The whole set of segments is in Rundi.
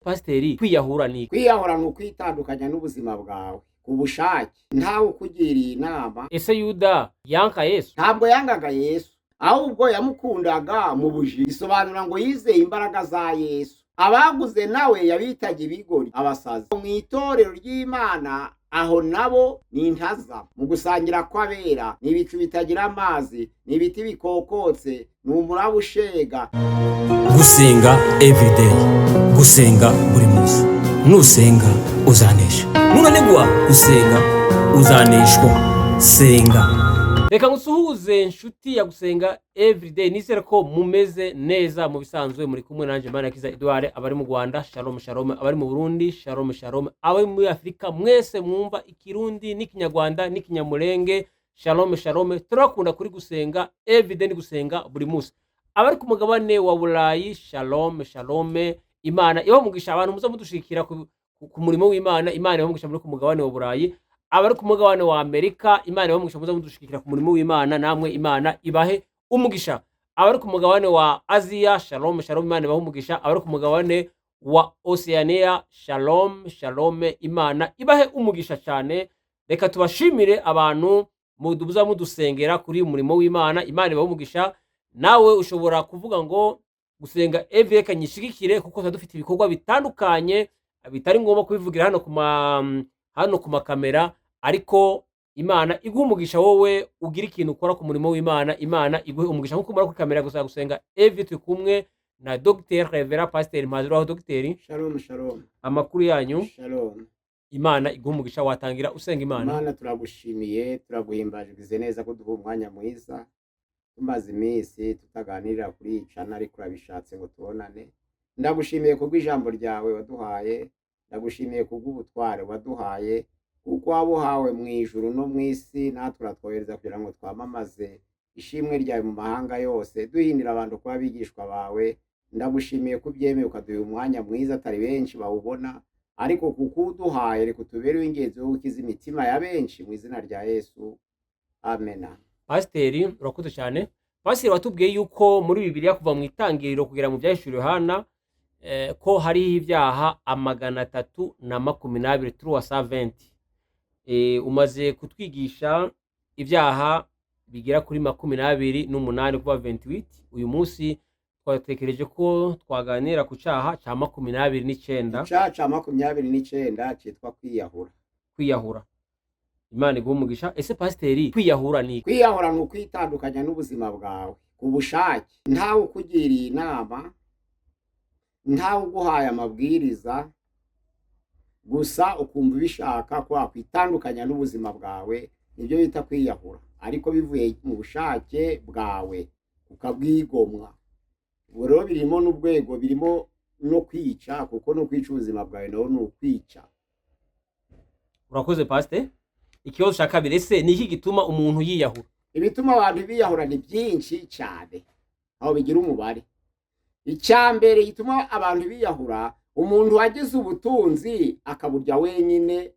Pasiteri, kwiyahura ni iki? Kwiyahura ni ukwitandukanya n'ubuzima bwawe ku bushake, ntawe ukugiriye inama. Ese Yuda yanka Yesu? Ntabwo yangaga Yesu, ahubwo yamukundaga mu buji. Bisobanura ngo yizeye imbaraga za Yesu. Abaguze nawe yabitaga ibigori, abasazi. Mu itorero ry'Imana aho nabo ni intaza mu gusangira kw'abera, ni ibicu bitagira amazi, ni ibiti bikokotse, ni umuraba ushega. Gusenga everyday, gusenga buri munsi. Nusenga uzanesha, nunanigwa gusenga uzaneshwa. Senga. Reka ngusuhuze, nshuti ya Gusenga Everyday. Nizere ko mumeze neza. Mu bisanzwe muri kumwe nanjye Manakiza Edouard. Abari mu Rwanda, shalom shalom. Abari mu Burundi, shalom shalom. Abari muri Afurika mwese mwumva Ikirundi n'Ikinyarwanda n'Ikinyamulenge, shalom shalom. Turakunda kuri Gusenga Everyday, ni gusenga buri munsi. Abari ku mugabane wa Burayi, shalom shalom. Imana ibamugisha. Abantu muza mudushikira ku murimo w'Imana, Imana ibamugisha muri ku mugabane wa Burayi. Abari ku mugabane wa Amerika, Imana ibamugisha, muza mudushigikira ku murimo w'Imana, namwe Imana ibahe umugisha. Abari ku mugabane wa Aziya, shalom shalom, Imana ibahe umugisha. Abari ku mugabane wa Oceania, shalom shalom, Imana ibahe umugisha cyane. Reka tubashimire abantu mudubuza mudusengera kuri uyu murimo w'Imana. Imana ibahe umugisha. Nawe ushobora kuvuga ngo Gusenga Every, reka nyishigikire, kuko tuba dufite ibikorwa bitandukanye bitari ngombwa kubivugira hano ku makamera. Ariko Imana iguhe umugisha, wowe ugira ikintu ukora ku murimo w'Imana. Imana iguhe umugisha. Nkuko mubona kuri kamera gusa Gusenga Every, turi kumwe na Dr Reverend Pasiteri Mpaziraho. Dogiteri. Shalom shalom. Amakuru yanyu? Shalom. Imana iguhe umugisha. Watangira usenga Imana. Imana, turagushimiye, turaguhimbaje, ugize neza ko duha umwanya mwiza. Tumaze iminsi tutaganirira kuri iyi channel, ariko urabishatse ngo tubonane. Ndagushimiye kubw'ijambo ryawe waduhaye, ndagushimiye kubw'ubutware waduhaye, kuko wabuhawe mu ijuru no mu isi, natwe uratwohereza kugira ngo twamamaze ishimwe ryawe mu mahanga yose, duhindura abantu kuba abigishwa bawe. Ndagushimiye ko ubyemeye ukaduha umwanya mwiza atari benshi bawubona, ariko kuko uduhaye, reka utubere uw'ingenzi wo gukiza imitima ya benshi, mu izina rya Yesu, amena. Pasiteri, urakoze cyane. Pasiteri, watubwiye yuko muri Bibiliya, kuva mu Itangiriro kugera mu Byahishuriwe Yohana, ko hariho ibyaha 320, 320. Umaze kutwigisha ibyaha bigera kuri 28, kuba 28. Uyu munsi twatekereje ko twaganira ku cyaha cya 29. Icyaha cya 29 cyitwa kwiyahura. Kwiyahura. Imana iguhe umugisha. Ese pasiteri, kwiyahura ni iki? Kwiyahura ni ukwitandukanya n'ubuzima bwawe ku bushake, ntawe ukugiriye inama, ntawe uguhaye amabwiriza, gusa ukumva ubishaka ko wakwitandukanya n'ubuzima bwawe. Nibyo bita kwiyahura, ariko bivuye mu bushake bwawe ukabwigomwa. Ubwo rero birimo n'urwego, birimo no kwica, kuko no kwica ubuzima bwawe nawo ni ukwica. Urakoze, pasiteri. Ikibazo cya kabiri: ese ni iki gituma umuntu yiyahura? Ibituma abantu biyahura ni byinshi cyane, aho bigira umubare. Icya mbere gituma abantu biyahura, umuntu wagize ubutunzi akaburya wenyine,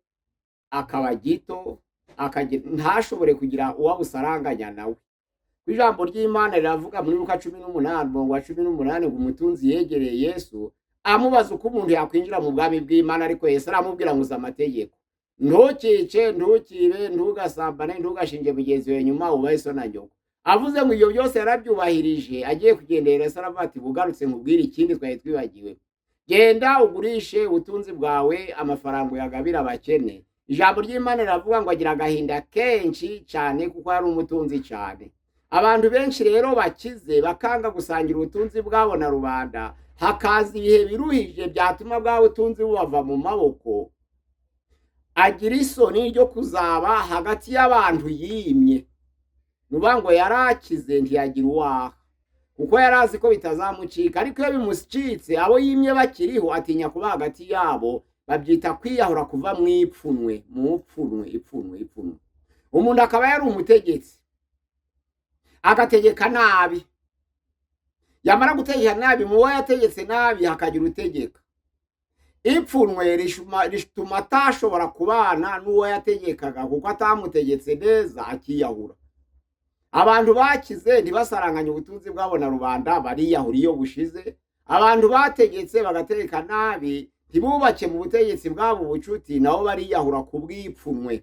akaba gito, ntashobore kugira uwo abusaranganya nawe. Ijambo ry'Imana riravuga muri Luka 18, umurongo wa 18, ngo umutunzi yegereye Yesu amubaza uko umuntu yakwinjira mu bwami bw'Imana. Ariko Yesu aramubwira ngo uzi amategeko: ntukice, ntukibe, ntugasambane, ntugashinje mugenzi wawe nyuma, wubahe so na nyoko. Avuze ngo ibyo byose yarabyubahirije, agiye kugendera, Yesu aravuga ati: "Bugarutse nkubwire ikindi twari twibagiwe. Genda ugurishe ubutunzi bwawe, amafaranga uyagabire abakene." Ijambo ry'Imana riravuga ngo agira agahinda kenshi cyane, kuko yari umutunzi cyane. Abantu benshi rero bakize bakanga gusangira ubutunzi bwabo na rubanda, hakaza ibihe biruhije byatuma bwa butunzi bubava mu maboko, agira isoni ryo kuzaba hagati y'abantu yimye. Ni ukuvuga ngo yarakize ntiyagira uwaha, kuko yari azi ko bitazamucika. Ariko iyo bimucitse, abo yimye bakiriho, atinya kuba hagati yabo. Babyita kwiyahura, kuva mu ipfunwe, mu pfunwe, ipfunwe, ipfunwe. Umuntu akaba yari umutegetsi, agategeka nabi. Yamara gutegeka nabi, mu bo yategetse nabi hakagira utegeka. Ipfunwe rituma atashobora kubana n'uwo yategekaga kuko atamutegetse neza, akiyahura. Abantu bakize ntibasaranganye ubutunzi bwabo na rubanda, bariyahura iyo bushize. Abantu bategetse bagategeka nabi, Ntibubake mu butegetsi bwabo ubucuti, nabo bariyahura ku bw'ipfunwe.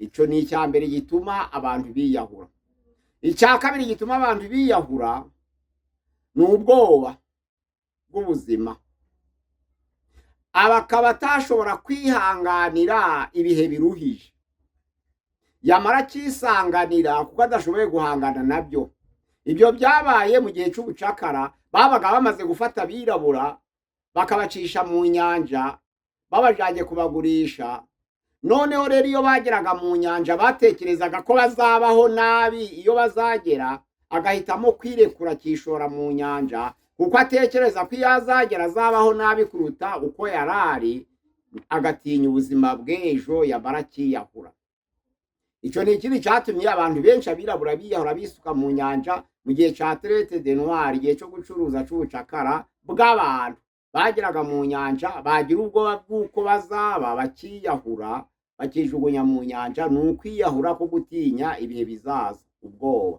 Ico ni icya mbere gituma abantu biyahura. Icya kabiri gituma abantu biyahura ni ubwoba bw'ubuzima. Abakaba atashobora kwihanganira ibihe biruhije, yamara akisanganira kuko adashoboye guhangana nabyo. Ibyo byabaye mu gihe c'ubucakara, babaga bamaze gufata abirabura bakabacisha mu nyanja babajanye kubagurisha. Noneho rero iyo bageraga mu nyanja batekerezaga ko bazabaho nabi iyo bazagera, agahitamo kwirekura akishora mu nyanja kuko atekereza ko iyo azagera azabaho nabi kuruta uko yarari, agatinya ubuzima bw'ejo, yamara akiyahura. Ico ni ikindi catumye abantu benshi abirabura biyahura bisuka mu nyanja mu gihe ca traite de noir, igihe co gucuruza c'ubucakara bw'abantu. Bageraga mu nyanja bagira ubwoba bw'uko bazaba, bakiyahura, bakijugunya mu nyanja. Ni ukwiyahura ko gutinya ibihe bizaza, ubwoba.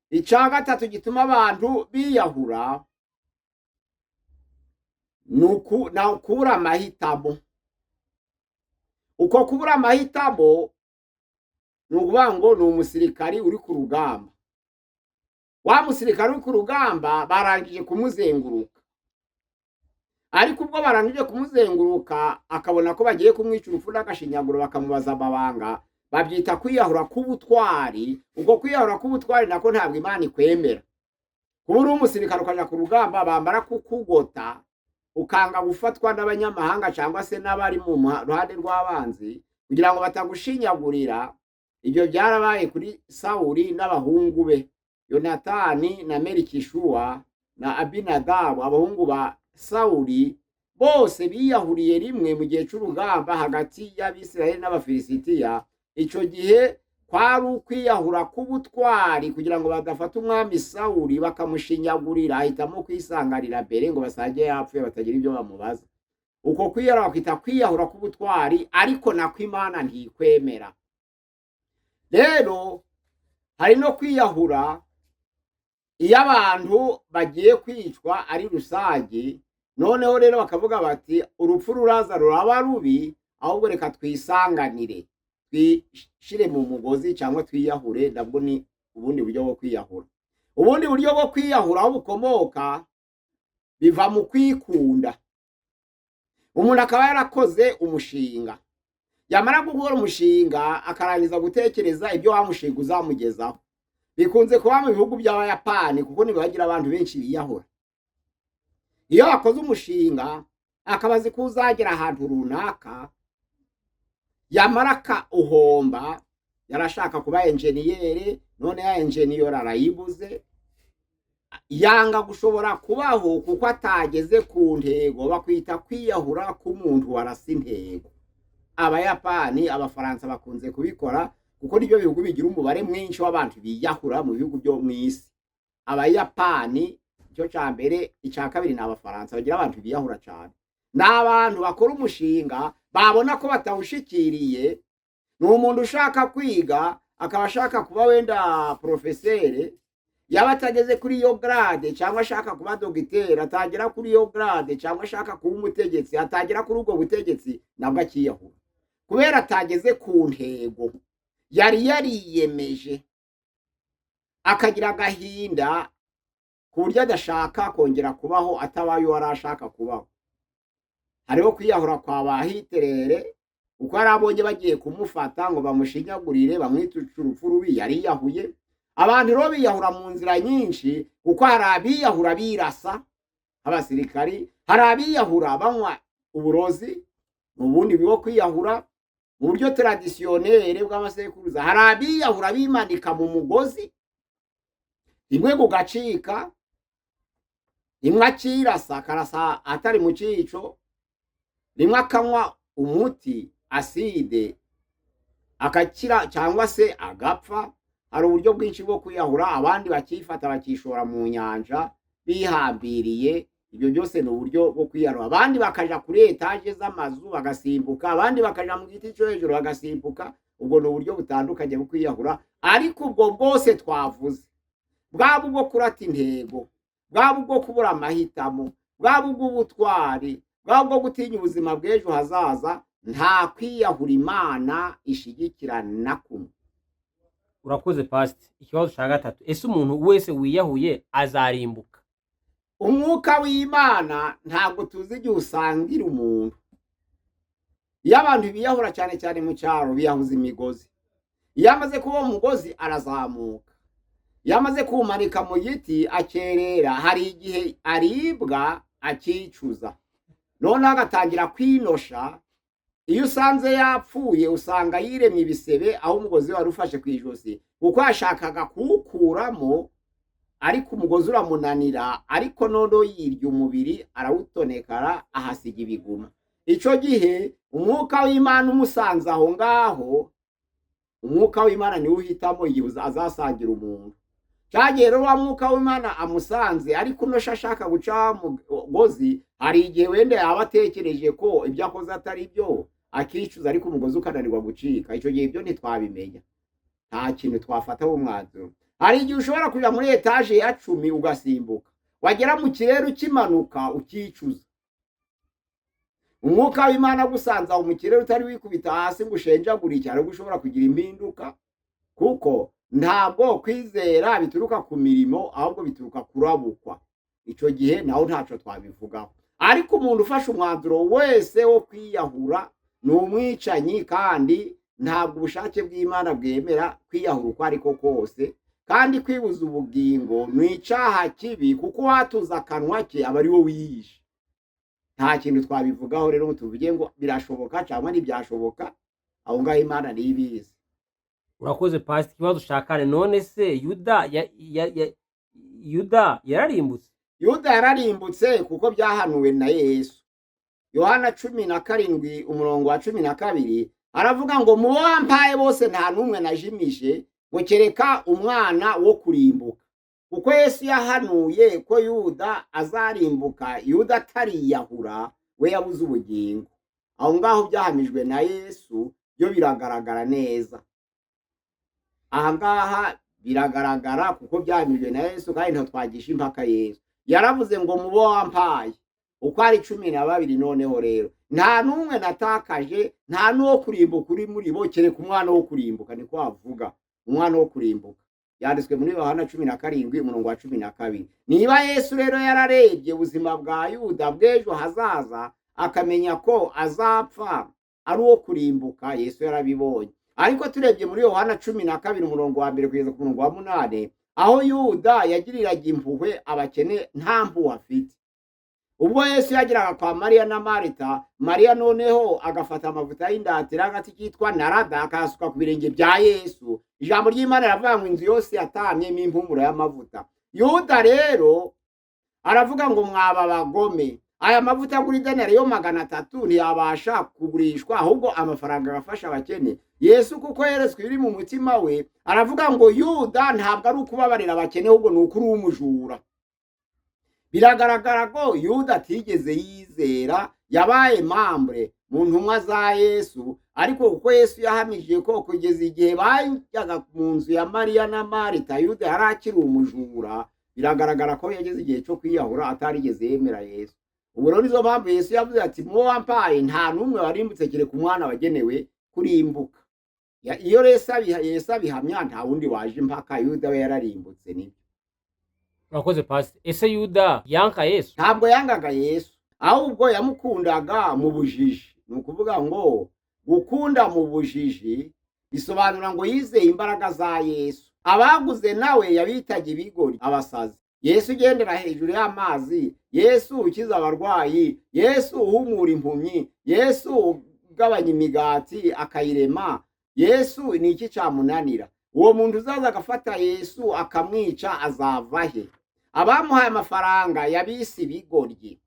Ica gatatu gituma abantu biyahura ni ukubura amahitamo. Uko kubura amahitamo ni ukuvuga ngo ni umusirikari uri ku rugamba. Wa musirikari uri ku rugamba barangije kumuzenguruka, ariko ubwo barangije kumuzenguruka akabona ko bagiye kumwica urupfu n'agashinyaguro, bakamubaza amabanga, babyita kwiyahura k'ubutwari. Ubwo kwiyahura k'ubutwari nako ntabwo Imana ikwemera. Kuba uri umusirikare ukaja ku rugamba, bambara kukugota ukanga gufatwa n'abanyamahanga cyangwa se n'abari mu ruhande rw'abanzi kugira ngo batagushinyagurira. Ibyo byarabaye kuri Sawuli n'abahungu be Yonatani na Melikishuwa na Abinadabu. Abahungu ba Sawuli bose biyahuriye rimwe mu gihe c'urugamba hagati y'Abisirayeli n'Abafilisitiya. Ico gihe kwari ukwiyahura k'ubutwari kugira ngo badafata umwami Sawuli bakamushinyagurira, ahitamo kwisanganira mbere ngo basange yapfuye batagira ibyo bamubaza. Uko kwiyahura bakwita kwiyahura k'ubutwari, ariko nako Imana ntikwemera. Rero hari no kwiyahura iyo abantu bagiye kwicwa ari rusange. Noneho rero bakavuga bati urupfu ruraza ruraba rubi, ahubwo reka twisanganire, twishire mu mugozi cyangwa twiyahure. Nabwo ni ubundi buryo bwo kwiyahura. Ubundi buryo bwo kwiyahura aho bukomoka biva mu kwikunda. Umuntu akaba yarakoze umushinga, yamara gukora umushinga akarangiza gutekereza ibyo wa mushinga uzamugezaho. Bikunze kuba mu bihugu by'Abayapani kuko ntibagira abantu benshi biyahura. Iyo akoze umushinga akaba azi ko uzagera ahantu runaka, yamara akawuhomba, yarashaka kuba enjeniyeri, none ya enjeniyeri arayibuze, yanga gushobora kubaho kuko atageze ku ntego. Bakwita kwiyahura k'umuntu warasa intego. Abayapani, Abafaransa bakunze kubikora kuko nibyo bihugu bigira umubare mwinshi w'abantu biyahura mu bihugu byo mu isi. Abayapani icyo cya mbere, icya kabiri ni Abafaransa bagira abantu biyahura cyane. Ni abantu bakora umushinga babona ko batawushikiriye. Ni umuntu ushaka kwiga akaba ashaka kuba wenda porofesere, yaba atageze kuri iyo grade, cyangwa ashaka kuba dogiteri atagera kuri iyo grade, cyangwa ashaka kuba umutegetsi atagera kuri ubwo butegetsi, nabwo akiyahura kubera atageze ku ntego yari yariyemeje, akagira agahinda ku buryo adashaka kongera kubaho atabaye uwo yari ashaka kubaho. Hariho kwiyahura kwa ba Hiterere, uko yari abonye bagiye kumufata ngo bamushinyagurire bamwice urupfu rubi, yariyahuye. Abantu rero biyahura mu nzira nyinshi, kuko hari abiyahura birasa abasirikari, hari abiyahura banywa uburozi, mu bundi bwo kwiyahura mu buryo tradisiyonere bw'amasekuruza, hari abiyahura bimanika mu mugozi, rimwe gugacika, rimwe akirasa akarasa atari mu cico, rimwe akanywa umuti aside akakira cyangwa se agapfa. Hari uburyo bwinshi bwo kwiyahura, abandi bakifata bakishora mu nyanja bihambiriye. Ibyo byose ni uburyo bwo kwiyahura. Abandi bakaja kuri etaje z'amazu bagasimbuka, abandi bakaja mu giti cyo hejuru bagasimbuka. Ubwo ni uburyo butandukanye bwo kwiyahura, ariko ubwo bwose twavuze, bwaba ubwo kurata intego, bwaba ubwo kubura amahitamo, bwaba ubw'ubutwari, Bwa bwo gutinya ubuzima bw'ejo hazaza, nta kwiyahura Imana ishigikira na kumwe. Urakoze, pasite. Ikibazo cya gatatu: ese umuntu wese wiyahuye azarimbuka? Umwuka w'Imana ntabwo tuzi igihe usangira umuntu. Iyo abantu biyahura, cyane cyane mu cyaro, biyahuza imigozi. Iyo amaze kuba umugozi arazamuka, iyo amaze kuwumanika mu giti akerera, hari igihe aribwa akicuza, noneho agatangira kwinosha. Iyo usanze yapfuye, usanga yiremye ibisebe aho umugozi wari ufashe ku ijosi, kuko yashakaga kuwukuramo ariko umugozi uramunanira. Ariko noneho yirya umubiri arawutonekara, ahasiga ibiguma. Icyo gihe umwuka w'Imana umusanze aho ngaho, umwuka w'Imana niwe uhitamo igihe azasangira umuntu. Cyagihe rero wa mwuka w'Imana amusanze ariko unosha ashaka guca mugozi, hari igihe wenda yaba atekereje ko ibyo akoze atari byo, akicuza, ariko umugozi ukananirwa gucika. Icyo gihe ibyo ntitwabimenya, nta kintu twafataho umwanzuro. Hari igihe ushobora kujya muri etaje ya 10 ugasimbuka, wagera mu kirere ukimanuka ukicuza. Umwuka w'Imana agusanze aho mu kirere utari wikubita hasi ngo ushenjagurike, ariko ushobora kugira impinduka, kuko ntabwo kwizera bituruka ku mirimo, ahubwo bituruka kurabukwa. Icyo gihe naho ntacyo twabivugaho. Ariko umuntu ufashe umwanzuro wese wo kwiyahura ni umwicanyi, kandi ntabwo ubushake bw'Imana bwemera kwiyahura uko ariko kose. Kandi kwibuza ubugingo ni icyaha kibi, kuko uwatuza akanwa ke aba ari we wiyishe. Nta kintu twabivugaho rero ngo tuvuge ngo birashoboka cyangwa ntibyashoboka. Aho ngaho Imana niyo ibizi. Urakoze, pasite. Ikibazo cya kane: none se Yuda Yuda yararimbutse? Yuda yararimbutse, kuko byahanuwe na Yesu. Yohana 17 umurongo wa 12 aravuga ngo: "Mu bo wampaye bose nta n'umwe najimije, ngo kereka umwana wo kurimbuka." Kuko Yesu yahanuye ko Yuda azarimbuka, Yuda atariyahura we yabuze ubugingo. Aho ngaho byahamijwe na Yesu, byo biragaragara neza. Aha ngaha biragaragara kuko byahamijwe na Yesu, kandi ntitwagisha impaka Yesu. Yaravuze ngo: "Mu bo wampaye uko ari 12, noneho rero nta n'umwe natakaje, nta n'uwo kurimbuka uri muri bo, kereka umwana wo kurimbuka." Niko avuga, umwana wo kurimbuka. Yanditswe muri Yohana 17 umurongo wa 12. Niba Yesu rero yararebye ubuzima bwa Yuda bw'ejo hazaza, akamenya ko azapfa ari uwo kurimbuka, Yesu yarabibonye. Ariko turebye muri Yohana 12 umurongo wa 1 kugeza ku murongo wa 8, aho Yuda yagiriraga impuhwe abakene nta mpuhwe afite. Ubwo Yesu yageraga kwa Mariya na Marita, Mariya noneho agafata amavuta y'indatira agati kitwa narada akayasuka ku birenge bya Yesu. Ijambo ry'Imana riravuga ngo inzu yose yatamyemo impumuro y'amavuta. Yuda rero aravuga ngo: "Mwaba abagome, aya mavuta agura idenariyo 300 ntiyabasha kugurishwa, ahubwo amafaranga agafasha abakene?" Yesu, kuko yeretswe ibiri mu mutima we, aravuga ngo: "Yuda, ntabwo ari ukubabarira abakene, ahubwo ni ukuri w'umujura." Biragaragara ko Yuda atigeze yizera, yabaye mambure mu ntumwa za Yesu. Ariko kuko Yesu yahamije ko kugeza igihe bajyaga mu nzu ya Mariya na Marita Yuda yari akiri umujura, biragaragara ko yageze igihe cyo kwiyahura atarigeze yemera Yesu. Ubu rero nizo mpamvu Yesu yavuze ati: "Muwo wampaye nta n'umwe warimbutse kereka umwana wagenewe kurimbuka." Iyo Yesu abihamya, nta wundi waje impaka. Yuda we yararimbutse, nibyo. Urakoze, pasite. Ese Yuda yanka Yesu? Ntabwo yangaga Yesu, ahubwo yamukundaga mu bujiji. Ni ukuvuga ngo gukunda mu bujiji bisobanura ngo yizeye imbaraga za Yesu. Abaguze nawe yabitaga ibigori, abasazi. Yesu ugendera hejuru y'amazi, Yesu ukiza abarwayi, Yesu uhumura impumyi, Yesu ugabanya imigati akayirema, Yesu ni iki cyamunanira? Uwo muntu uzaza agafata Yesu akamwica azava he? Abamuhaye amafaranga yabise ibigoryi.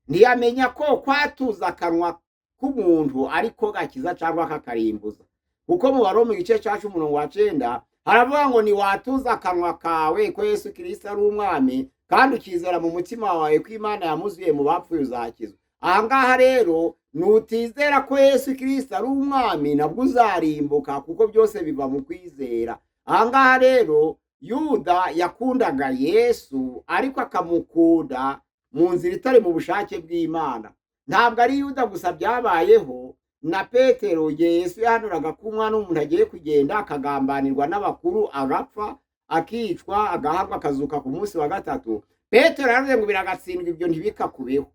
Ntiyamenya ko kwatuza akanwa k'umuntu ariko gakiza cyangwa kakarimbuza, kuko mu Baroma igice cyacu umurongo wa 9 haravuga ngo: "Niwatuza akanwa kawe ko Yesu Kirisito ari umwami, kandi ukizera mu mutima wawe ko Imana yamuzuye mu bapfuye, uzakizwa." Aha ngaha rero nutizera ko Yesu Kirisito ari umwami, nabwo uzarimbuka, kuko byose biva mu kwizera. Aha ngaha rero Yuda yakundaga Yesu, ariko akamukunda mu nzira itari mu bushake bw'Imana. Ntabwo ari Yuda gusa byabayeho, na Petero igihe Yesu yahanuraga ko umwana w'umuntu agiye kugenda akagambanirwa n'abakuru, agapfa, akicwa, agahabwa, akazuka ku munsi wa gatatu, Petero yaravuze ngo biragatsindwa, ibyo ntibikakubeho.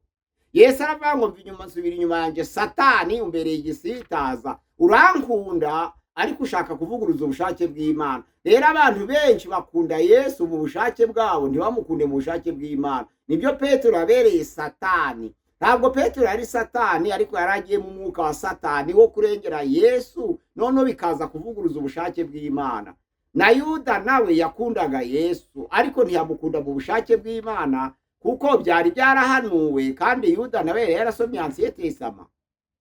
Yesu aravuga ngo mva inyuma, nsubira inyuma yanjye Satani, umbereye igisitaza, urankunda ariko ushaka kuvuguruza ubushake bw'Imana. Rero abantu benshi bakunda Yesu mu bushake bwabo, ntibamukunde mu bushake bw'Imana. Nibyo Petero yabereye Satani. Ntabwo Petero yari Satani, ariko yari agiye mu mwuka wa Satani wo kurengera Yesu, noneho bikaza kuvuguruza ubushake bw'Imana. Na Yuda nawe yakundaga Yesu, ariko ntiyamukunda mu bushake bw'Imana, kuko byari byarahanuwe, kandi Yuda nawe yari yarasomye Ancien Testament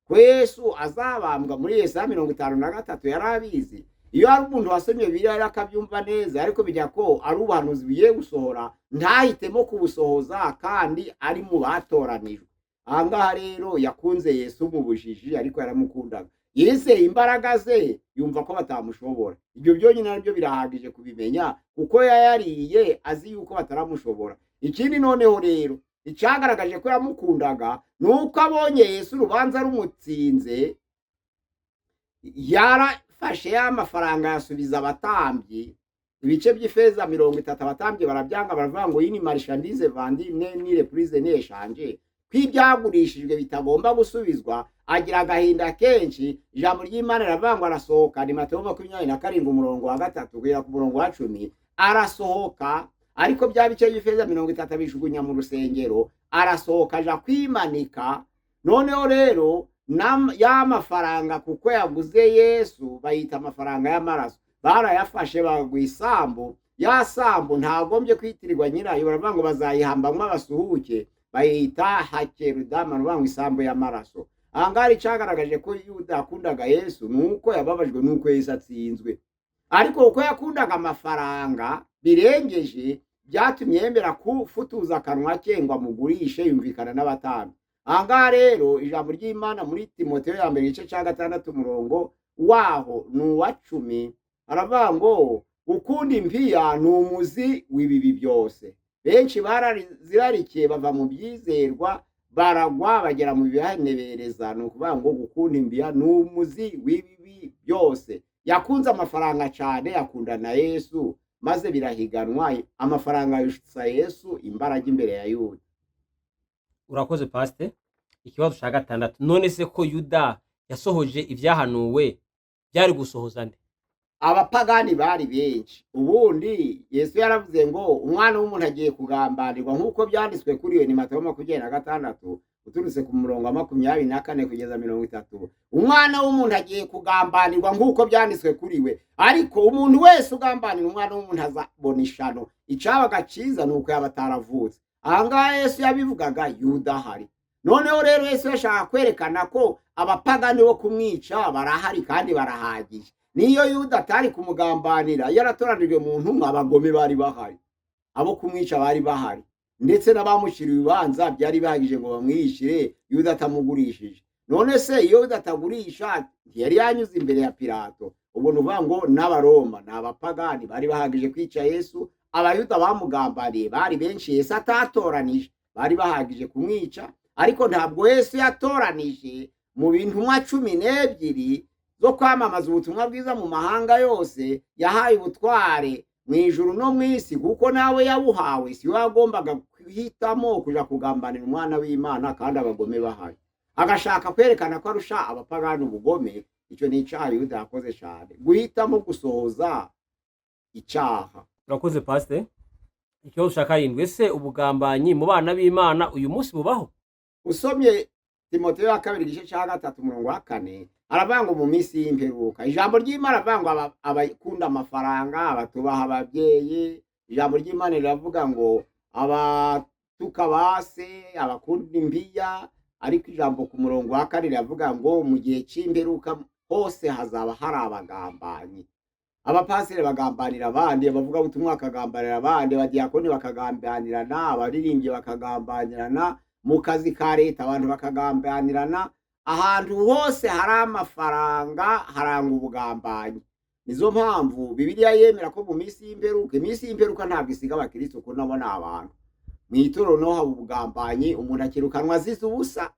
ko Yesu azabambwa muri Yesaya 53, yari abizi. Iyo hari umuntu wasomye Bibiliya yari akabyumva neza, ariko bijya ko ari ubuhanuzi bugiye gusohora, ntahitemo kubusohoza kandi ari mu batoranijwe. Aha ngaha rero yakunze Yesu mu bujiji, ariko yaramukundaga, yizeye imbaraga ze, yumva ko batamushobora. Ibyo byonyine nabyo birahagije kubimenya, kuko yayariye azi yuko bataramushobora. Ikindi noneho rero icyagaragaje ko yamukundaga ni uko abonye Yesu urubanza rumutsinze, yarafashe ya mafaranga yasubiza abatambyi ibice by'ifeza 30. Abatambyi barabyanga, baravuga ngo iyi ni marchandise vendue ni reprise ni échangée, ko ibyagurishijwe bitagomba gusubizwa. Agira agahinda kenshi. Ijambo ry'Imana riravuga ngo arasohoka, ni Matayo 27 umurongo wa 3 kugera ku murongo wa 10, arasohoka, ariko bya bice by'ifeza 30 abijugunya mu rusengero, arasohoka aja kwimanika. Noneho rero ya mafaranga, kuko yaguze Yesu, bayita amafaranga y'amaraso, barayafashe bagwa isambu. Ya sambu ntagombye kwitirirwa nyirayo, baravuga ngo bazayihambamwo abasuhuke, bayita Hakerudama, ni isambu y'amaraso. Aha ngaha icyagaragaje ko Yuda yakundaga Yesu ni uko yababajwe n'uko Yesu atsinzwe, ariko kuko yakundaga amafaranga birengeje, byatumye yemera kufutuza akanwa ke ngo amugurishe, yumvikana n'abatambyi. Aha ngaha rero ijambo ry'Imana muri Timoteyo ya mbere igice cya 6 umurongo waho ni uwa 10, aravuga ngo gukunda impiya ni umuzi w'ibibi byose. Benshi barazirarikiye bava mu byizerwa, baragwa bagera mu bihanebereza. Ni ukuvuga ngo gukunda impiya ni umuzi w'ibibi byose. Yakunze amafaranga cyane, akunda na Yesu, maze birahiganwa, amafaranga yusha Yesu imbaraga imbere ya Yuda. Urakoze pasite. Ikibazo cya 6, none se ko Yuda yasohoje ibyahanuwe, byari gusohoza nde? Abapagani bari benshi. Ubundi Yesu yaravuze ngo umwana w'umuntu agiye kugambanirwa nk'uko byanditswe kuri we, ni Matayo 26 uturutse ku murongo wa 24 kugeza 30. Umwana w'umuntu agiye kugambanirwa nk'uko byanditswe kuri we, ariko umuntu wese ugambanira umwana w'umuntu azabona ishano. Icabaga ciza ni uko yaba ataravutse. Aha ngaha Yesu yabivugaga Yuda ahari. Noneho rero Yesu yashaka kwerekana ko abapagani bo kumwica barahari kandi barahagije. Niyo Yuda atari kumugambanira, yaratoranijwe mu ntumwa, abagome bari bahari, abo kumwica bari bahari, ndetse n'abamushyiriye ibibanza byari bihagije ngo bamwishire Yuda atamugurishije. None se iyo Yuda atagurisha, ntiyari yanyuze imbere ya Pilato? Ubwo ni ukuvuga ngo n'Abaroma ni abapagani bari bahagije kwica Yesu. Abayuda bamugambaniye bari benshi, Yesu atatoranije, bari bahagije kumwica, ariko ntabwo Yesu yatoranije mu bintumwa 12 zo kwamamaza ubutumwa bwiza mu mahanga yose. Yahaye ubutware mu ijuru no mu isi, kuko nawe yabuhawe. Si we wagombaga guhitamo kuja kugambanira umwana w'Imana kandi abagome bahari, agashaka kwerekana ko arusha abapagani ubugome. Icyo ni icyaha Yuda yakoze cyane, guhitamo gusohoza icyaha. Urakoze pasite. Ikibazo cya 7, ese ubugambanyi mu bana b'Imana uyu munsi bubaho? Usomye Timoteyo wa kabiri igice cya 3 umurongo wa 4, aravuga ngo mu minsi y'imperuka, ijambo ry'Imana aravuga ngo abakunda amafaranga, abatubaha ababyeyi. Ijambo ry'Imana riravuga ngo abatuka base, abakunda impiya, ariko ijambo ku murongo wa 4 riravuga ngo mu gihe cy'imperuka hose hazaba hari abagambanyi. Abapasire bagambanira abandi, abavuga ubutumwa bakagambanira abandi, abadiyakoni bakagambanirana, abaririmbyi bakagambanirana, mu kazi ka leta abantu bakagambanirana. Ahantu hose hari amafaranga haranga ubugambanyi. Nizo mpamvu Bibiliya yemera ko mu minsi y'imperuka, iminsi y'imperuka ntabwo isiga abakristo, kuko nabo ni abantu. Mu itorero naho haba ubugambanyi, umuntu akirukanwa azize ubusa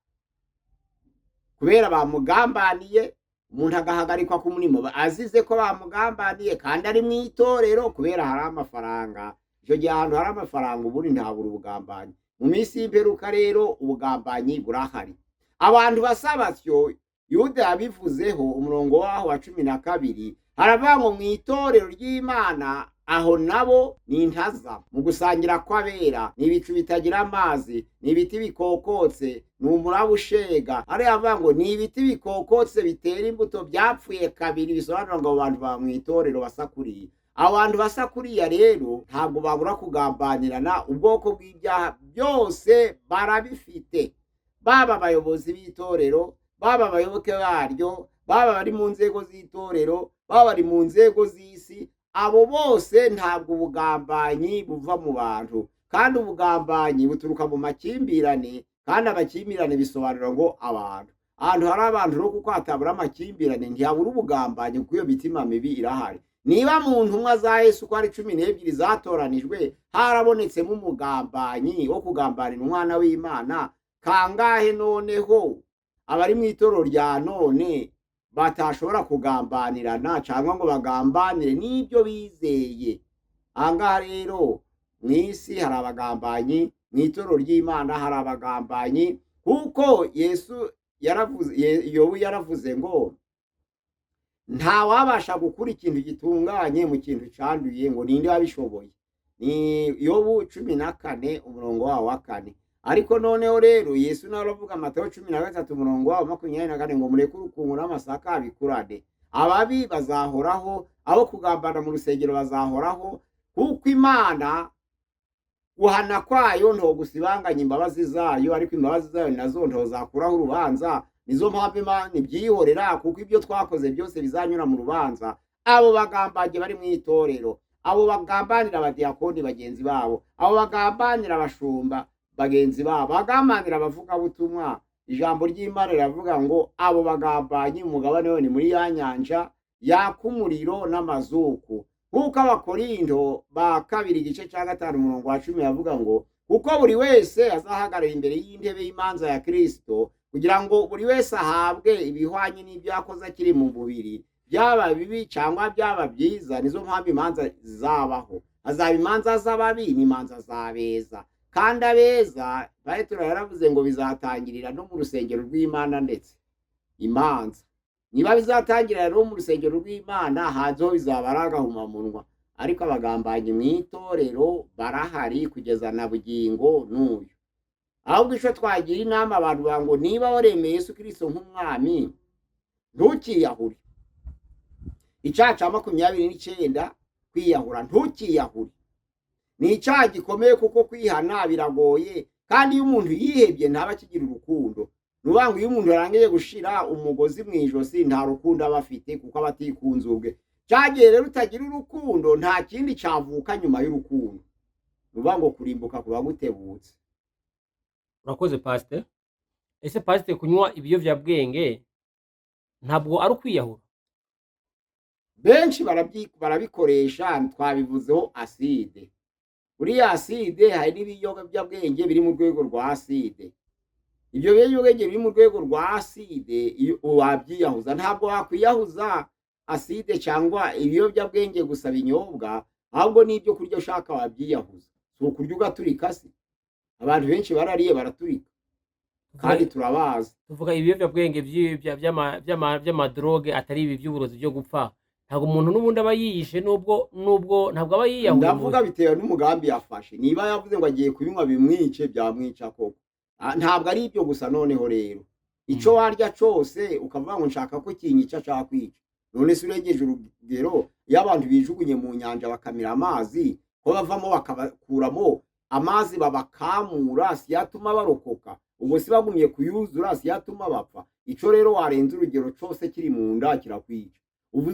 kubera bamugambaniye, umuntu agahagarikwa ku murimo azize ko bamugambaniye kandi ari mu itorero kubera hari amafaranga. Icyo gihe ahantu hari amafaranga ubundi ntabura ubugambanyi. Mu minsi y'imperuka rero ubugambanyi burahari. Abantu basa batyo Yuda yabivuzeho, umurongo waho wa 12 haravuga ngo mu itorero ry'Imana aho nabo ni intaza mu gusangira kw'abera, ni ibicu bitagira amazi, ni ibiti bikokotse, ni umuraba ushega. Hariya avuga ngo ni ibiti bikokotse bitera imbuto byapfuye kabiri, bisobanura ngo abo bantu ba mu itorero basa kuriya. Abo bantu basa kuriya rero ntabwo babura kugambanirana, ubwoko bw'ibyaha byose barabifite, baba abayobozi b'itorero, baba abayoboke baryo, baba abari mu nzego z'itorero, baba bari mu nzego z'isi, abo bose ntabwo ubugambanyi buva mu bantu. Kandi ubugambanyi buturuka mu makimbirane, kandi amakimbirane bisobanura ngo abantu. Ahantu hari abantu rero kuko hatabura amakimbirane ntihabura ubugambanyi, kuko iyo mitima mibi irahari. Niba mu ntumwa za Yesu uko ari 12 zatoranijwe harabonetsemo umugambanyi wo kugambanira umwana w'Imana, kangahe noneho abari mu itorero rya none batashobora kugambanirana cyangwa ngo bagambanire n'ibyo bizeye. Ahangaha rero mu isi hari abagambanyi, mu itorero ry'Imana hari abagambanyi, kuko Yesu yaravuze, Yobu yaravuze ngo nta wabasha gukura ikintu gitunganye mu kintu cyanduye, ngo ninde wabishoboye? Ni Yobu 14 umurongo wawo wa 4. Ariko noneho rero Yesu nawe aravuga Matayo 13 umurongo wawo 24 ngo mureke urukungu n'amasaka bikurane, ababi bazahoraho, abo kugambana mu rusengero bazahoraho, kuko Imana guhana kwayo ntogusibanganya imbabazi zayo, ariko imbabazi zayo nazo ntozakuraho urubanza. Nizo mpamvu Imana ibyihorera, kuko ibyo twakoze byose bizanyura mu rubanza. Abo bagambanye bari mu itorero, abo bagambanira abadiyakoni bagenzi babo, abo bagambanira abashumba bagenzi babo, bagambanira abavugabutumwa. Ijambo ry'Imana riravuga ngo abo bagambanyi umugabane we ni muri ya nyanja yaka umuriro n'amazuku. Nk'uko Abakorinto ba kabiri igice cya 5 umurongo wa 10 yavuga ngo kuko buri wese azahagarara imbere y'intebe y'imanza ya Kristo, kugira ngo buri wese ahabwe ibihwanye n'ibyo yakoze akiri mu mubiri, byaba bibi cyangwa byaba byiza. Nizo mpamvu imanza zizabaho, hazaba imanza z'ababi n'imanza z'abeza. Kandi abeza Petero yaravuze ngo bizatangirira no mu rusengero rw'Imana, ndetse imanza niba bizatangirira no mu rusengero rw'Imana, hanzeho bizaba ari agahomamunwa. Ariko abagambanyi mu itorero barahari kugeza na bugingo n'uyu. Ahubwo ico twagira inama abantu ngo niba waremeye Yesu Kristo nk'umwami ntukiyahure. Icyaha cya 29 kwiyahura, ntukiyahure ni icyaha gikomeye, kuko kwihana biragoye, kandi iyo umuntu yihebye ntaba akigira urukundo. Nuvuga ngo iyo umuntu yarangije gushira umugozi mu ijosi nta rukundo aba afite, kuko aba atikunze ubwe. Cyagiye rero utagira urukundo, nta kindi cyavuka nyuma y'urukundo. Nuvuga ngo kurimbuka kuba gutebutse. Urakoze pasite. Ese pasite, kunywa ibiyobyabwenge ntabwo ari ukwiyahura? Benshi barabikoresha, twabivuzeho aside. Uriya aside hari n'ibiyobyabwenge biri mu rwego rwa aside. Ibyo biyobyabwenge biri mu rwego rwa aside wabyiyahuza. Ntabwo wakwiyahuza aside cyangwa ibiyobyabwenge gusa binyobwa, ahubwo n'ibyo kurya ushaka wabyiyahuza. Si ukurya ugaturika se? Abantu benshi barariye baraturika, kandi turabazi. Tuvuga ibiyobyabwenge by'amadroge, atari ibi by'uburozi byo gupfa. Ntabwo umuntu n'ubundi aba yiyishe, nubwo ntabwo aba yiyahuye. Ndavuga bitewe n'umugambi yafashe. Niba yavuze ngo agiye kubinywa bimwice, byamwica koko. Ntabwo ari ibyo gusa. Noneho rero ico warya cose ukavuga ngo nshaka ko kinyica cakwica, none se urengeje urugero, iyo abantu bijugunye mu nyanja bakamira amazi, ko bavamo bakabakuramo amazi babakamura, si yatuma barokoka? Ubwo si bagumye kuyuzura, si yatuma bapfa? Ico rero warenze urugero cose kiri mu nda kirakwica.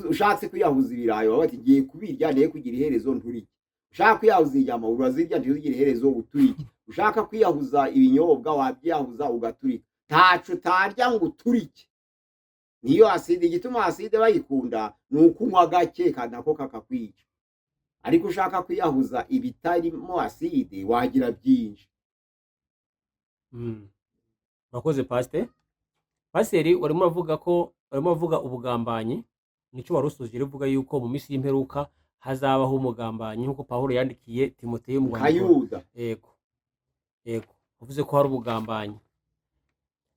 Ushatse kwiyahuza ibirayi, baba bati ngiye kubirya ntiye kugira iherezo nturike. Ushaka kwiyahuza inyama urazirya ntizigire iherezo uturike. Ushaka kwiyahuza ibinyobwa wabyiyahuza ugaturika. Ntaco utarya ngo uturike. Niyo aside, igituma aside bayikunda ni ukunywa gake kandi nako kakakwica. Ariko ushaka kwiyahuza ibitarimo aside wagira byinshi. Urakoze, pasiteri. Pasiteri, warimo uravuga ko warimo uravuga ubugambanyi, nicyo wari usoje uvuga yuko mu minsi y'imperuka hazabaho umugambanyi, nk'uko Pawulo yandikiye Timoteyo mu nka rwandiko. Yuda. Yego, uvuze ko hari ubugambanyi.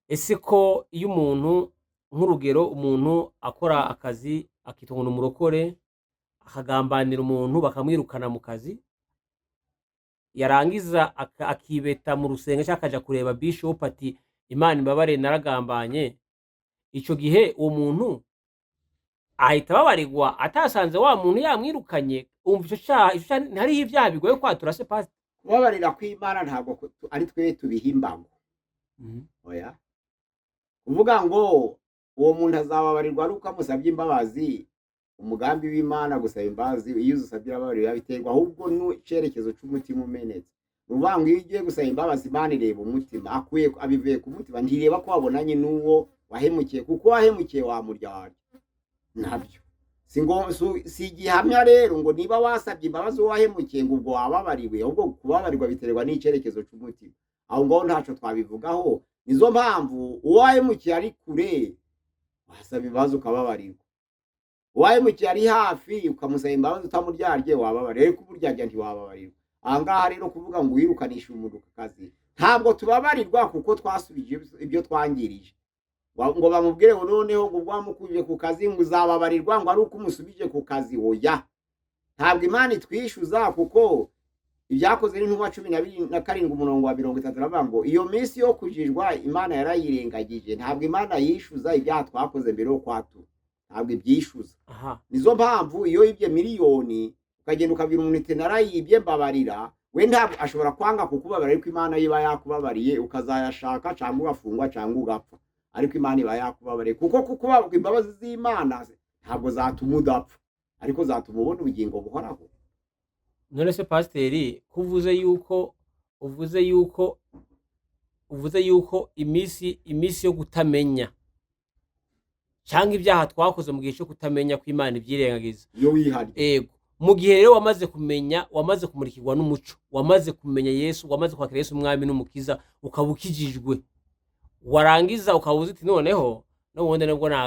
Ese ko iyo umuntu, nk'urugero, umuntu akora akazi akitwa ngo ni umurokore, akagambanira umuntu bakamwirukana mu kazi, yarangiza akibeta mu rusenge cyangwa akaja kureba bishop ati: "Imana imbabare, naragambanye", icyo gihe uwo muntu ahita ababarirwa atasanze wa muntu yamwirukanye? Umva, icyo cyaha ntihariho ibyaha bigoye kwatura se, pastor? Kubabarira kw'Imana ntabwo ari twe tubiha imbago. Oya, kuvuga ngo uwo muntu azababarirwa ari uko amusabye imbabazi, umugambi w'Imana gusaba imbabazi, iyo uzusabye urababarira, biterwa ahubwo n'icyerekezo cy'umutima umenetse. Ni ukuvuga ngo iyo ugiye gusaba imbabazi, Imana ireba umutima, akuye abivuye ku mutima, ntireba ko wabonanye n'uwo wahemukiye, kuko wahemukiye wamuryarya nabyo si ngo si igihamya rero ngo niba wasabye imbabazi uwo wahemukiye ngo ubwo wababariwe. Ahubwo kubabarirwa biterwa n'icyerekezo cy'umutima. Aho ngaho ntacyo twabivugaho. Nizo mpamvu uwo wahemukiye ari kure wasaba imbabazi ukababarirwa, uwahemukiye ari hafi ukamusaba imbabazi utamuryarye wababarirwa, ariko umuryarya ntiwababarirwa. Aha ngaha rero kuvuga ngo wirukanishe umuntu ku kazi, ntabwo tubabarirwa kuko twasubije ibyo twangirije. Ngo bamubwire ngo noneho ngo ubwo wamukuje ku kazi ngo uzababarirwa ngo ari uko umusubije ku kazi. Oya, ntabwo Imana itwishyuza, kuko Ibyakoze n'Intumwa 17 umurongo wa 30 aravuga ngo iyo minsi yo kujijwa Imana yarayirengagije. Ntabwo Imana yishyuza ibyaha twakoze mbere yo kwatura, ntabwo ibyishyuza. Nizo mpamvu iyo yibye miliyoni ukagenda ukabwira umuntu uti: "Narayibye, mbabarira", we ntabwo ashobora kwanga kukubabarira, ariko Imana yo iba yakubabariye, ukazayashaka cyangwa ugafungwa cyangwa ugapfa, ariko Imana iba yakubabariye. Kuko kukuba imbabazi z'Imana ntabwo zatuma udapfa, ariko zatuma ubona ubugingo buhoraho. None se pasiteri, ko uvuze yuko iminsi yo kutamenya cyangwa ibyaha twakoze mu gihe cyo kutamenya ko Imana ibyirengagiza? Iyo wihariye. Ego, mu gihe rero wamaze kumenya, wamaze kumurikirwa n'umuco, wamaze kumenya Yesu, wamaze kwakira Yesu umwami n'umukiza, ukaba ukijijwe, warangiza ukaba uzi uti: "Noneho n'ubundi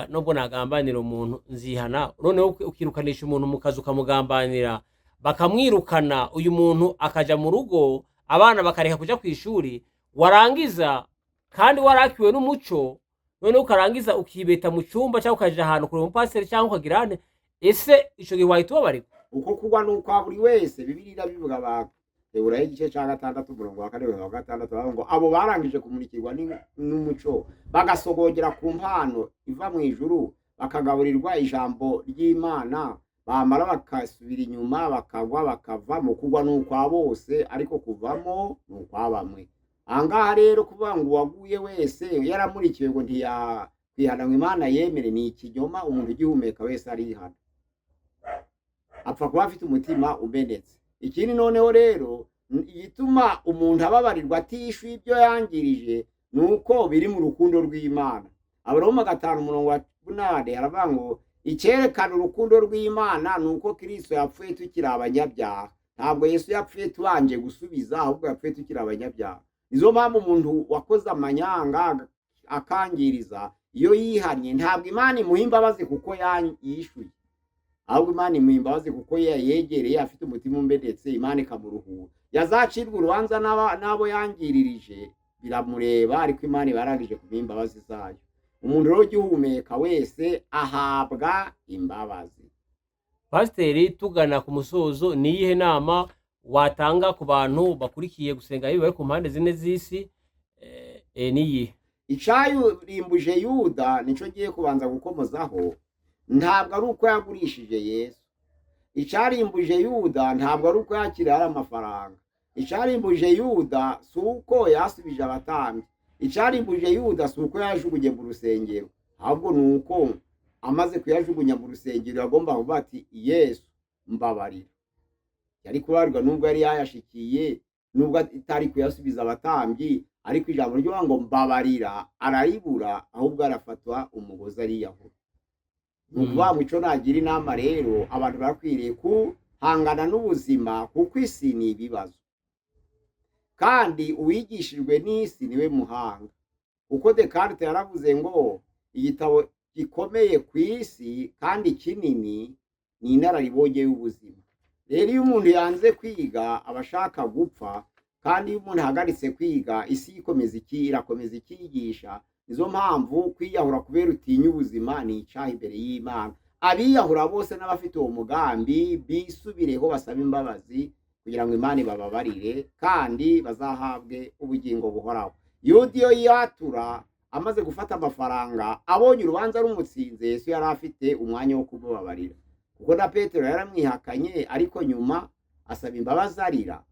nubwo nagambanira umuntu nzihana", noneho ukirukanisha umuntu mu kazi, ukamugambanira bakamwirukana, uyu muntu akaja mu rugo, abana bakareka kuja ku ishuri, warangiza kandi warakiwe n'umuco, noneho ukarangiza ukibeta mu cyumba cyangwa ukaja ahantu kureba umupasiteri cyangwa ukagira ane, ese ico gihe wahita ubabarirwa? Uko kugwa ni ukwa buri wese. Bibiliya irabivuga, Abaheburayo igice cya 6 umurongo wa 4 wa 6, baravuga ngo abo barangije kumurikirwa n'umuco, bagasogongera ku mpano iva mu ijuru, bakagaburirwa ijambo ry'Imana, bamara bakasubira inyuma bakagwa bakavamo. Kugwa ni ukwa bose, ariko kuvamo ni ukwa bamwe. Aha ngaha rero kuvuga ngo uwaguye wese yaramurikiwe ngo ntiyakwihana ngo Imana yemere ni ikinyoma. Umuntu ugihumeka wese arihana, apfa kuba afite umutima umenetse. Ikindi noneho rero igituma umuntu ababarirwa atishyuye ibyo yangirije ni uko biri mu rukundo rw'Imana. Abaroma 5 umurongo wa 8 aravuga ngo icyerekana urukundo rw'Imana ni uko Kristo yapfuye tukiri abanyabyaha. Ntabwo Yesu yapfuye tubanje gusubiza, ahubwo yapfuye tukiri abanyabyaha. Nizo mpamvu umuntu wakoze amanyanga akangiriza, iyo yihannye, ntabwo Imana imuha imbabazi kuko yishyuye, ahubwo Imana imuha imbabazi kuko yegereye afite umutima umenetse, Imana ikamuruhura. Yazacirwa urubanza n'abo yangiririje biramureba, ariko Imana iba yarangije kumuha imbabazi zayo. Umuntu rero ugihumeka wese ahabwa imbabazi. Pasiteri, tugana ku musozo, ni iyihe nama watanga ku bantu bakurikiye gusenga bari ku mpande zine z'isi? Niyihe? Icarimbuje Yuda nico ngiye kubanza gukomozaho. Ntabwo ari uko yagurishije Yesu. Icarimbuje Yuda ntabwo ari uko yakiriye ari amafaranga. Icarimbuje Yuda si uko yasubije abatambyi. Icarimbuje Yuda si uko yajugunye mu rusengero, ahubwo ni uko amaze kuyajugunya mu rusengero yagomba kuvuga ati: "Yesu, mbabarira". Yari kubarirwa nubwo yari yayashikiye, nubwo atari kuyasubiza abatambyi, ariko ijambo ryo ngo "mbabarira" araribura, ahubwo arafatwa umugozi ariyahura. Ni ukuvuga ngo icyo nagira inama rero, abantu bakwiriye kuhana. Hangana n'ubuzima, kuko isi ni ibibazo, kandi uwigishijwe n'isi niwe muhanga. Kuko Descartes yaravuze ngo igitabo gikomeye ku isi kandi kinini ni inararibonye y'ubuzima. Rero iyo umuntu yanze kwiga aba ashaka gupfa, kandi iyo umuntu ahagaritse kwiga isi ikomeza iki irakomeza ikiyigisha. Nizo mpamvu kwiyahura kubera utinya ubuzima ni icyaha imbere y'Imana. Abiyahura bose n'abafite uwo mugambi bisubireho, basabe imbabazi kugira ngo Imana ibababarire kandi bazahabwe ubugingo buhoraho. Yuda iyo yatura amaze gufata amafaranga, abonye urubanza rumutsinze, Yesu yari afite umwanya wo kumubabarira, kuko na Petero yaramwihakanye, ariko nyuma asaba imbabazi arira.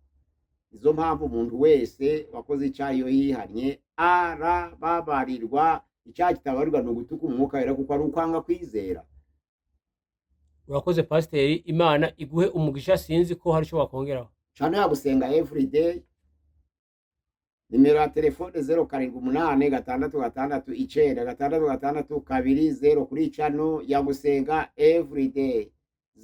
Izo mpamvu umuntu wese wakoze icyaha iyo yihannye arababarirwa. Icyaha kitabarirwa ni ugutuka Umwuka Wera, kuko ari ukwanga kwizera. Urakoze pasiteri, Imana iguhe umugisha. Sinzi ko hari icyo wakongeraho. Channel ya Gusenga Everyday, nimero ya telefone 0786696620, kuri channel ya Gusenga Everyday,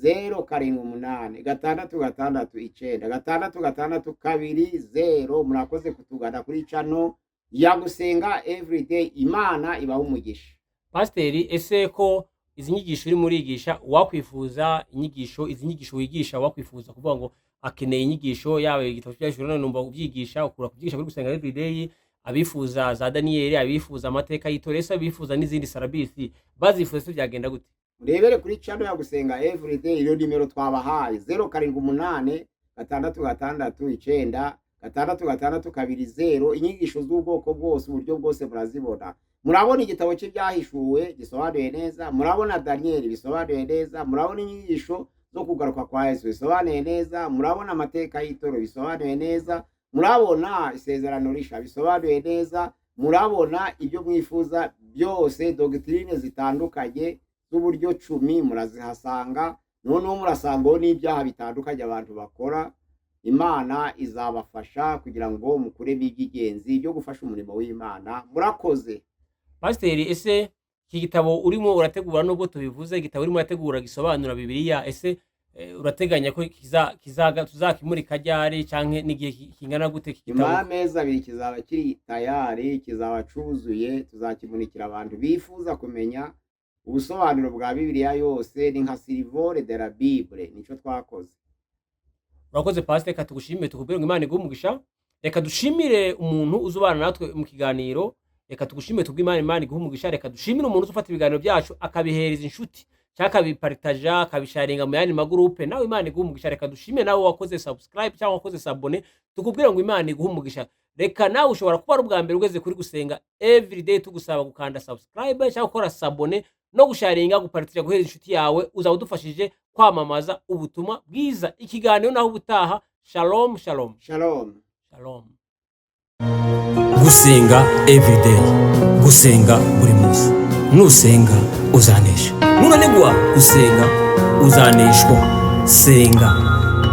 0786696620. Murakoze kutugana kuri channel ya Gusenga Everyday. Imana ibaha umugisha. Pasiteri, ese ko izi nyigisho urimo urigisha, wakwifuza inyigisho, izi nyigisho wigisha, wakwifuza kuvuga ngo akeneye inyigisho yaba igitabo cy'Ibyahishuriwe, none numva ubyigisha, ukura kubyigisha kuri Gusenga Everyday, abifuza za Daniyeli, abifuza amateka y'itorero, ese abifuza n'izindi sarabisi bazifuza se byagenda gute? Urebere kuri channel ya Gusenga Everyday, iyo nimero twabahaye, 0786696620. Inyigisho z'ubwoko bwose, uburyo bwose murazibona. Murabona igitabo cy'Ibyahishuwe gisobanuye neza, murabona Daniyeli bisobanuye neza, murabona inyigisho zo kugaruka kwa Yesu bisobanuye neza, murabona amateka y'itorero bisobanuye neza, murabona isezerano risha bisobanuye neza, murabona ibyo mwifuza byose, doctrine zitandukanye z'uburyo 10 murazihasanga. Noneho murasangaho n'ibyaha bitandukanye abantu bakora. Imana izabafasha kugira ngo mukuremo iby'ingenzi byo gufasha umurimo w'Imana. Murakoze. Pasiteri, ese iki gitabo urimo urategura, nubwo tubivuze, igitabo urimo urategura gisobanura Bibiliya, ese urateganya ko tuzakimurika ryari, canke n'igihe kingana gute iki Nyuma gitabo? y'amezi 2 kizaba kiri tayari, kizaba cuzuye, tuzakimurikira abantu bifuza kumenya ubusobanuro bwa Bibiliya yose. Ni nka survol de la Bible, nico twakoze. Urakoze pasiteri, reka tugushimire, tukubwire ngo Imana iguhe umugisha. Reka dushimire umuntu uzubana natwe mu kiganiro. Reka tugushimire, tubwire Imana iguhe umugisha. Reka dushimire umuntu uzufata ibiganiro byacu akabihereza inshuti, cyangwa akabiparitaja, akabisharinga mu yandi magurupe, nawe Imana iguhe umugisha. Reka dushimire nawe wakoze subscribe cyangwa wakoze s'abonner, tukubwire ngo Imana iguhe umugisha. Reka nawe ushobora kuba ari ubwa mbere ugeze kuri Gusenga Everyday, tugusaba gukanda subscribe cyangwa gukora s'abonner no gusharinga, guparitaja, guhereza inshuti yawe. Uzaba udufashije kwamamaza ubutumwa bwiza. Ikiganiro naho ubutaha. Shalom shalom. Shalom. Shalom. Gusenga Everyday, gusenga buri munsi. Nusenga uzanesha, nunanigwa gusenga uzaneshwa. Senga.